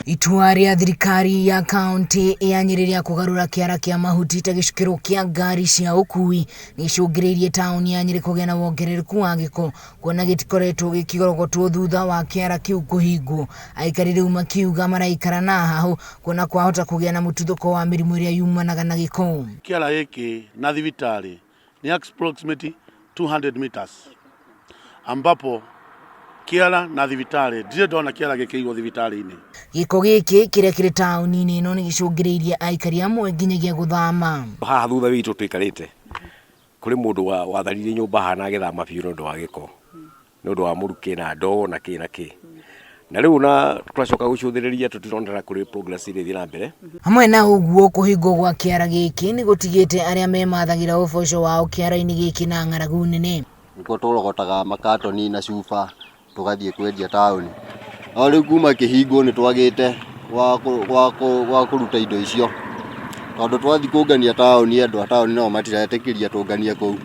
Itua rĩa thirikari ya kaunti ya Nyĩrĩ rĩa kũgarũra kĩara kĩa mahuti ta gĩcukĩro kĩa ngari cia ũkui nĩgĩcũngĩrĩirie taũni ya Nyĩrĩ kũgĩa na wongerereku wa gĩko kuona gĩtikoretwo gĩkĩrogotwo thutha wa kĩara kĩu kũhingwo. Aikari rĩu makiuga maraikara na hahũ kuona kwahota kũgĩa na mũtuthũko wa mĩrimũ ĩrĩa yumanaga na gĩko. Kĩara gĩkĩ na thibitarĩ nĩ approximately 200 meters ambapo kĩara na thibitarĩ ndirĩ ndona kĩara gĩkĩigwo thibitarĩ-inĩ. Gĩko gĩkĩ kĩrĩa kĩrĩ taũni-inĩ ĩno nĩgĩcũngĩrĩirie aikari amwe nginyagia gũthama. Haha thutha witũ tũikarĩte kũrĩ mũndũ watharirie nyũmba haha na agĩthama biũ nĩ ũndũ wa gĩko, nĩ ũndũ wa mũrukĩ na ndogo na kĩ na kĩ. Na rĩu na twacoka gũcũthĩrĩria tũtirona ta kũrĩ progress ĩrĩthiĩ na mbere. Hamwe na ũguo kũhingwo gwa kĩara gĩkĩ nĩ gũtigĩte arĩa memathagĩra ũboco wao kĩara-inĩ gĩkĩ na ng'aragu nene. Nĩkuo tũrogotaga makatoni na cuba tũgathiĩ kwendia taũni. No rĩu kuma kĩhingwo nĩ twagĩte gwa kũruta indo icio, tondũ twathiĩ kũngania taũni andũ a taũni nao matiretĩkĩria tũnganie kũu,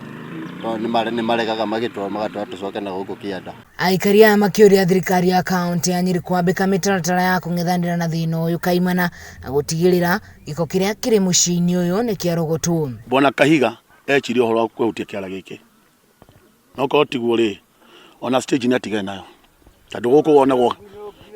tondũ nĩ maregaga magatwĩra tũcoke na gũkũ kĩanda. Aikari aya makĩũria thirikari ya kaunti ya Nyĩrĩ kwambĩka mĩtaratara ya kũng'ethanĩra na thĩna ũyũ kaimana na gũtigĩrĩra gĩko kĩrĩa kĩrĩ mũciĩ-inĩ ũyũ nĩ kĩarogotwo. Bwana Kahiga eciria ũhoro wa kwehutia kĩara gĩkĩ no korwo tiguo rĩ ona stage nĩ atigane nayo tondũ gũkũ wonagwo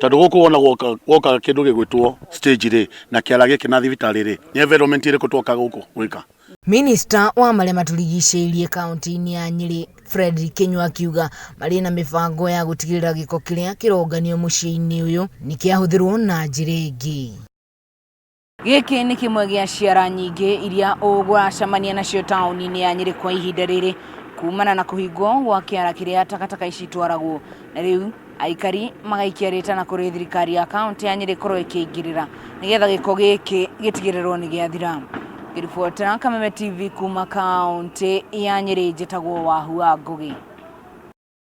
tondũ gũkũ wonagwo woka kĩndũ gĩgwĩtwo stage rĩ na kĩara gĩkĩ na thibitarĩ rĩ nĩ environment ĩrĩkũ twoka gũkũ gwĩka. Minista wa marĩa matũrigicĩirie kaunti-inĩ ya Nyĩrĩ Fredrick Kinyua akiuga marĩ na mĩbango ya gũtigĩrĩra gĩko kĩrĩa kĩronganio mũciĩ-inĩ ũyũ nĩ kĩahũthĩrwo na njĩra ĩngĩ. Gĩkĩ nĩ kĩmwe gĩa ciara nyingĩ iria ũgũracemania nacio taũni-inĩ ya Nyĩrĩ kwa ihinda rĩrĩ kumana na kũhingwo gwa kĩara kĩrĩa takataka ici itwaragwo, na rĩu aikari magaikia rĩtana kũrĩ thirikari ya kaunti ya Nyĩrĩ ĩkorwo ĩkĩingĩrĩra nĩgetha gĩko gĩkĩ gĩtigĩrĩrwo nĩ gĩathira. Ngĩribotera Kameme TV kuma kaunti ya Nyĩrĩ, njĩtagwo Wahua Ngũgĩ.